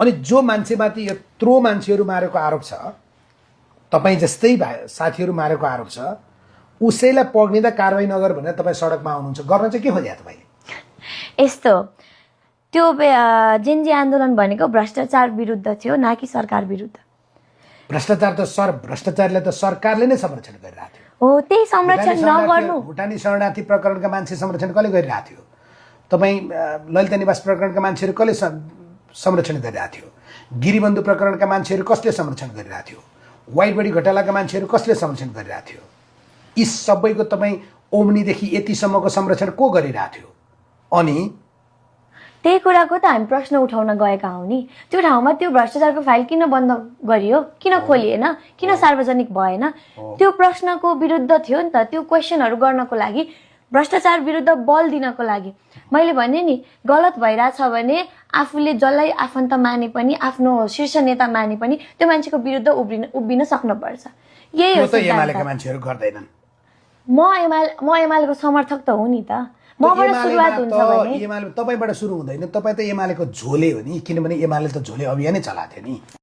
अनि जो मान्छेमाथि यत्रो मान्छेहरू मारेको आरोप छ, तपाईँ जस्तै साथीहरू मारेको आरोप छ, उसैलाई पक्रिँदा कारवाही नगर भनेर तपाईँ सडकमा आउनुहुन्छ, गर्न चाहिँ के खोज्या तपाईँले? यस्तो त्यो जेनजी आन्दोलन भनेको भ्रष्टाचार विरुद्ध थियो, न कि सरकार विरुद्ध। भ्रष्टाचारलाई त सरकारले नै संरक्षण गरिरहेको थियो। हो, त्यही संरक्षण नगर्नु। भुटानी शरणार्थी प्रकरणका मान्छे संरक्षण कसले गरिरहेको थियो? तपाईँ ललिता निवास प्रकरणका मान्छेहरू कसले संरक्षण गरिरहेको थियो? गिरिबन्धु प्रकरणका मान्छेहरू कसले संरक्षण गरिरहेको थियो? वाइट बडी घोटालाका मान्छेहरू कसले संरक्षण गरिरहेको थियो? यी सबैको तपाईँ ओम्नीदेखि यतिसम्मको संरक्षण को गरिरहेको थियो? अनि त्यही कुराको त हामी प्रश्न उठाउन गएका हौँ नि। त्यो ठाउँमा त्यो भ्रष्टाचारको फाइल किन बन्द गरियो, किन खोलिएन, किन सार्वजनिक भएन? त्यो प्रश्नको विरुद्ध थियो नि त। त्यो क्वेसनहरू गर्नको लागि, भ्रष्टाचार विरुद्ध बल दिनको लागि। मैले भने नि, गलत भइरहेछ भने आफूले जसलाई आफन्त माने पनि, आफ्नो शीर्ष नेता माने पनि त्यो मान्छेको विरुद्ध उभिन सक्नुपर्छ। यही हो। एमालेका मान्छेहरू गर्दैनन्। म एमालेको समर्थक त हो नि त। मबाट सुरुवात हुन्छ भने एमाले तपाईबाट सुरु हुँदैन, तपाईँ त एमालेको झोले हो नि, किनभने एमाले त झोले अभियानै चलाएको थियो नि।